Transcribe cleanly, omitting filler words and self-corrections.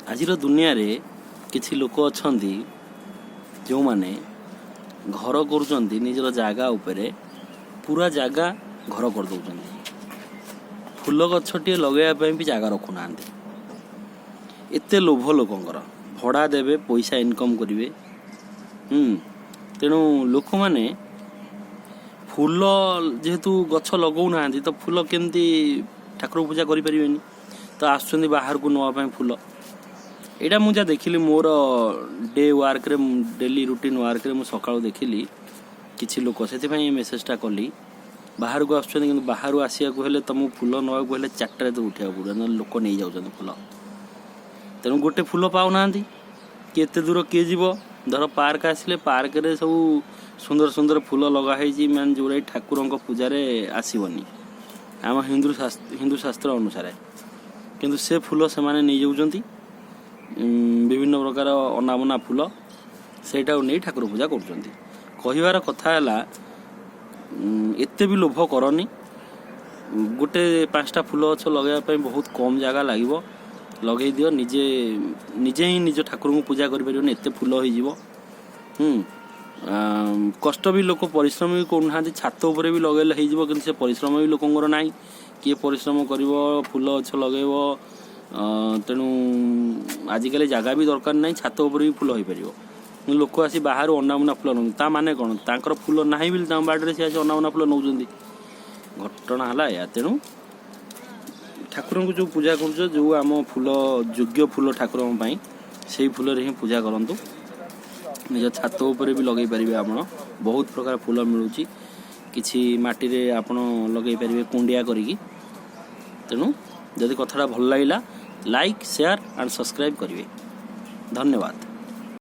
ଆଜିର ଦୁନିଆରେ କିଛି ଲୋକ ଅଛନ୍ତି, ଯେଉଁମାନେ ଘର କରୁଛନ୍ତି ନିଜର ଜାଗା ଉପରେ, ପୁରା ଜାଗା ଘର କରିଦେଉଛନ୍ତି। ଫୁଲ ଗଛଟିଏ ଲଗାଇବା ପାଇଁ ବି ଜାଗା ରଖୁନାହାନ୍ତି। ଏତେ ଲୋଭ ଲୋକଙ୍କର, ଭଡ଼ା ଦେବେ, ପଇସା ଇନକମ୍ କରିବେ। ତେଣୁ ଲୋକମାନେ ଫୁଲ ଯେହେତୁ ଗଛ ଲଗାଉନାହାନ୍ତି, ତ ଫୁଲ କେମିତି ଠାକୁର ପୂଜା କରିପାରିବେନି। ତ ଆସୁଛନ୍ତି ବାହାରକୁ ନେବା ପାଇଁ ଫୁଲ। ଏଇଟା ମୁଁ ଯାହା ଦେଖିଲି ମୋର ଡେ ୱାର୍କରେ, ଡେଲି ରୁଟିନ୍ ୱାର୍କରେ, ମୁଁ ସକାଳୁ ଦେଖିଲି କିଛି ଲୋକ, ସେଥିପାଇଁ ଏ ମେସେଜଟା କଲି। ବାହାରକୁ ଆସୁଛନ୍ତି, କିନ୍ତୁ ବାହାରୁ ଆସିବାକୁ ହେଲେ, ତୁମକୁ ଫୁଲ ନେବାକୁ ହେଲେ 4ଟାରେ ତ ଉଠିବାକୁ ପଡ଼ିବ, ନହେଲେ ଲୋକ ନେଇଯାଉଛନ୍ତି ଫୁଲ। ତେଣୁ ଗୋଟେ ଫୁଲ ପାଉନାହାନ୍ତି କି ଏତେ ଦୂର କିଏ ଯିବ? ଧର ପାର୍କ ଆସିଲେ, ପାର୍କରେ ସବୁ ସୁନ୍ଦର ସୁନ୍ଦର ଫୁଲ ଲଗା ହେଇଛି, ମାନେ ଯେଉଁଟାକି ଠାକୁରଙ୍କ ପୂଜାରେ ଆସିବନି ଆମ ହିନ୍ଦୁ ଶାସ୍ତ୍ର ଅନୁସାରେ। କିନ୍ତୁ ସେ ଫୁଲ ସେମାନେ ନେଇଯାଉଛନ୍ତି, ବିଭିନ୍ନ ପ୍ରକାର ଅନାବନା ଫୁଲ, ସେଇଟାକୁ ନେଇ ଠାକୁର ପୂଜା କରୁଛନ୍ତି। କହିବାର କଥା ହେଲା, ଏତେ ବି ଲୋଭ କରନି। ଗୋଟେ ପାଞ୍ଚଟା ଫୁଲ ଗଛ ଲଗାଇବା ପାଇଁ ବହୁତ କମ୍ ଜାଗା ଲାଗିବ। ଲଗେଇ ଦିଅ, ନିଜେ ନିଜେ ହିଁ ନିଜ ଠାକୁରଙ୍କୁ ପୂଜା କରିପାରିବନି, ଏତେ ଫୁଲ ହେଇଯିବ। କଷ୍ଟ ବି ଲୋକ ପରିଶ୍ରମ ବି କରୁନାହାନ୍ତି। ଛାତ ଉପରେ ବି ଲଗେଇଲେ ହେଇଯିବ, କିନ୍ତୁ ସେ ପରିଶ୍ରମ ବି ଲୋକଙ୍କର ନାହିଁ। କିଏ ପରିଶ୍ରମ କରିବ, ଫୁଲ ଗଛ ଲଗେଇବ? ତେଣୁ ଆଜିକାଲି ଜାଗା ବି ଦରକାର ନାହିଁ, ଛାତ ଉପରେ ବି ଫୁଲ ହେଇପାରିବ। କିନ୍ତୁ ଲୋକ ଆସି ବାହାରୁ ଅନାବନା ଫୁଲ ନେଉଛନ୍ତି। ତା ମାନେ କ'ଣ? ତାଙ୍କର ଫୁଲ ନାହିଁ ବୋଲି ତାଙ୍କ ବାଡ଼ିରେ ସେ ଆସି ଅନାବନା ଫୁଲ ନେଉଛନ୍ତି। ଘଟଣା ହେଲା ଏଇଆ। ତେଣୁ ଠାକୁରଙ୍କୁ ଯେଉଁ ପୂଜା କରୁଛ, ଯେଉଁ ଆମ ଫୁଲ, ଯୋଗ୍ୟ ଫୁଲ ଠାକୁରଙ୍କ ପାଇଁ, ସେଇ ଫୁଲରେ ହିଁ ପୂଜା କରନ୍ତୁ। ନିଜ ଛାତ ଉପରେ ବି ଲଗେଇ ପାରିବେ ଆପଣ। ବହୁତ ପ୍ରକାର ଫୁଲ ମିଳୁଛି। କିଛି ମାଟିରେ ଆପଣ ଲଗେଇ ପାରିବେ କୁଣ୍ଡିଆ କରିକି। ତେଣୁ ଯଦି କଥାଟା ଭଲ ଲାଗିଲା, ଲାଇକ୍, ସେୟାର ଆଣ୍ଡ ସବସ୍କ୍ରାଇବ୍ କରିବେ। ଧନ୍ୟବାଦ।